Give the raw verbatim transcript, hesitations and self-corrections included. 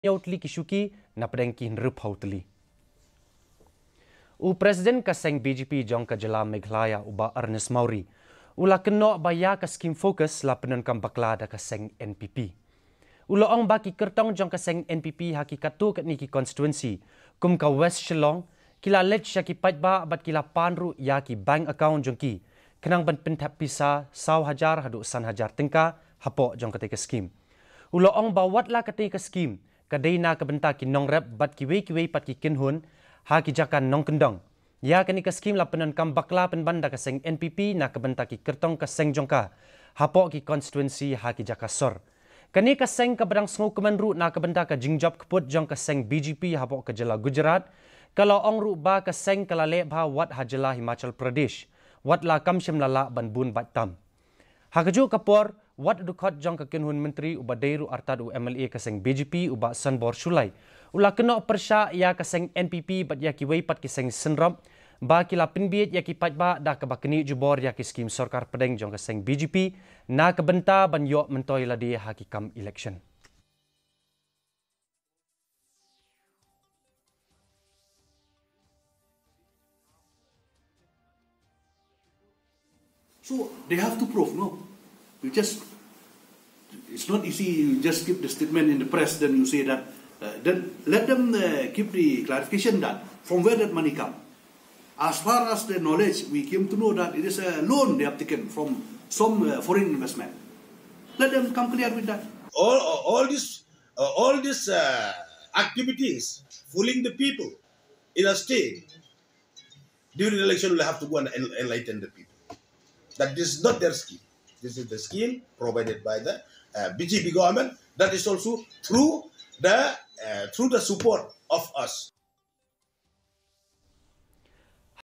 hynñiew tylli ki shuki na pdeng ki hynriewphew tylli. U President ka seng B J P jong ka jylla Meghalaya u Bah Ernest Mawrie u la kynnoh ba ïa ka skim FOCUS la pyndonkam bakla da ka seng N P P. U la ong ba ki kyrtong jong ka seng N P P ha ki katto katne ki constituency kum ka West Shillong ki la leit sha ki paidbah bad ki la pan ruh ïa ki bank account jong ki khnang ban pynthep pisa saw hajar haduh san hajar tyngka hapoh jong katei ka skim. U la ong ba wat la katei ka skim ka dei na ka bynta ki nongrep bad kiwei kiwei pat ki kynhun ha ki jaka nongkyndong. Ïa kane ka skim la pyndonkam bakla pynban da ka seng N P P na ka bynta ki kyrtong ka seng jong ka hapoh ki constituency ha ki jaka sor. Kane ka seng kaba dang sngewkmen ruh na ka bynta ka jingjop kput jong ka seng B J P hapoh ka jylla Gujarat ka la ong ruh ba ka seng ka la leh bha wat ha jylla Himachal Pradesh, wat la kam shym la lah ban bun bad tam. Ha kajuh ka por, wat u dkhot jong ka kynhun myntri uba dei ruh artat u M L A ka seng B J P u Bah Sanbor Shullai u la kynnoh pyrshah ïa ka seng N P P bad ïa kiwei pat ki seng synrop ba ki la pynbieit ïa ki paidbah da kaba knieh jubor ïa ki skim sorkar pdeng jong ka seng B J P na ka bynta ban ïoh myntoi lade ha ki kam election. So they have to prove, no? You just, it's not easy, you just give the statement in the press, then you say that, uh, then let them uh, give the clarification that from where that money come. As far as the knowledge, we came to know that it is a loan they have taken from some uh, foreign investment. Let them come clear with that. All, all these, uh, all these uh, activities fooling the people in a state during the election will have to go and en- enlighten the people that this is not their scheme. This is the scheme provided by the uh, B J P government. That is also through the uh, through the support of us.